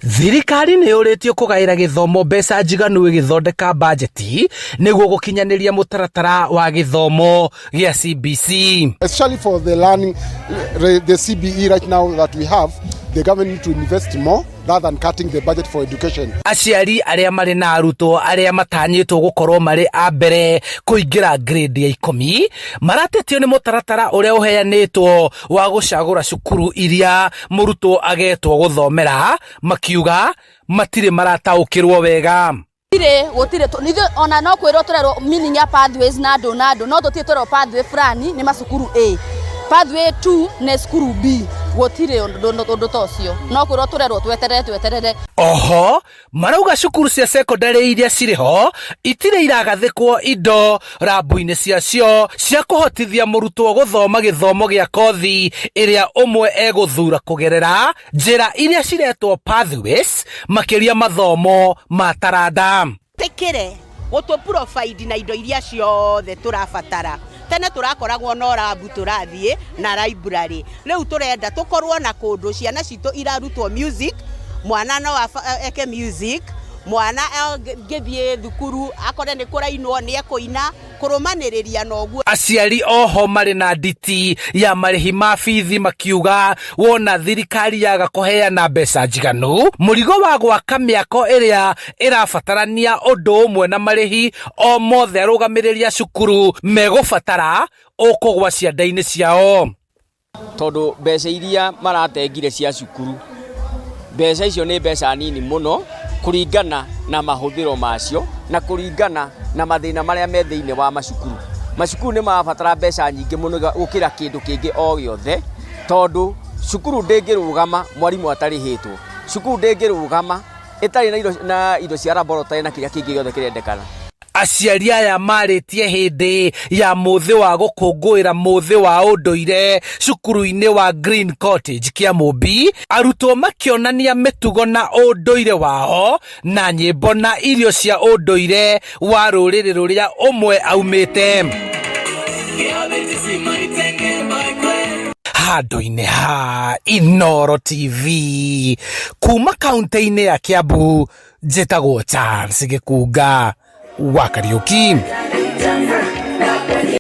Thirikari nĩ yũrĩtio kũgaĩra gĩthomo mbeca njiganu ĩgĩthondeka bajeti nĩguo gũkinyanĩria mũtaratara wa gĩthomo gĩa CBC. Especially for the learning, the CBE right now that we have, the government need to invest more rather than cutting the budget for education. Aciari arĩa marĩ na arutwo arĩa matanyĩtwo gũkorwo marĩ a mbere kũingĩra grade ya ikũmi maratetio nĩ mũtaratara ũrĩa ũheanĩtwo wa gũcagũra cukuru iria mũrutwo agetwo gũthomera, makiuga matirĩ marataũkĩrwo wega. Gũtirĩ gũtirĩ ithuĩ ona no kwĩrwo tũrerwo meaning ya pathways na andũ na andũ no tũtirĩ twerwo pathway fulani nĩ macukuru A, pathway 2 nĩ cukuru B. Gũtirĩ ũndũ ta ũcio, no kwĩrwo tũrerwo tweterere tweterere. Oho marauga cukuru cia cekondarĩ iria cirĩ ho itirĩ iragathĩkwo indo rambu-inĩ ciacio cia kũhotithia mũrutwo gũthoma gĩthomo gĩa kothi ĩrĩa ũmwe egũthura kũgerera njĩra iria ciretwo pathways, makĩria mathomo ma taranda. Tĩkĩre gũtũ provide na indo iria ciothe tũrabatara. Tene tũrakoragwo no rabu tũrathiĩ na library, rĩu tũrenda tũkorwo na kũndũ ciana citũ irarutwo music. Mwana no eke music, mwana angĩthiĩ thukuru akore nĩ kũrainwo nĩ ekũina kũrũmanĩrĩria na ũguo. Aciari oho marĩ na nditi ya marĩhi ma bithi, makiuga wona thirikari yaga kũheana mbeca njiganu, mũrigo wa gwaka mĩako ĩrĩa ĩrabatarania ũndũ ũmwe na marĩhi o mothe arũgamĩrĩri a cukuru megũbatara ũkũgwa cianda-inĩ ciao. Tondũ mbeca iria maratengire cia cukuru, mbeca icio nĩ mbeca nini mũno kũringana na mahũthĩro macio na kũringana na mathĩna marĩa me thĩinĩ wa macukuru. Macukuru nĩ marabatara mbeca nyingĩ mũno gũkĩra kĩndũ kĩngĩ o gĩothe, tondũ cukuru ndĩngĩrũgama mwarimũ atarĩhĩtwo, cukuru ndĩngĩrũgama ĩtarĩ na indo cia laboratory na kĩrĩa kĩngĩ gĩothe kĩrendekana. Aciari aya marĩtie hĩndĩ ya mũthĩ wa gũkũngũĩra mũthĩ wa ũndũire cukuru-inĩ wa Green Cottage Kĩamũmbi, arutwo makĩonania mĩtugo na ũndũire wao na nyĩmbo na irio cia ũndũire wa rũrĩrĩ rũrĩa ũmwe aumĩte. Handũ-inĩ ha Inoro TV kuma kaunti-inĩ ya Kiambu, njĩtagwo Charles Gĩkunga wa Kariũki.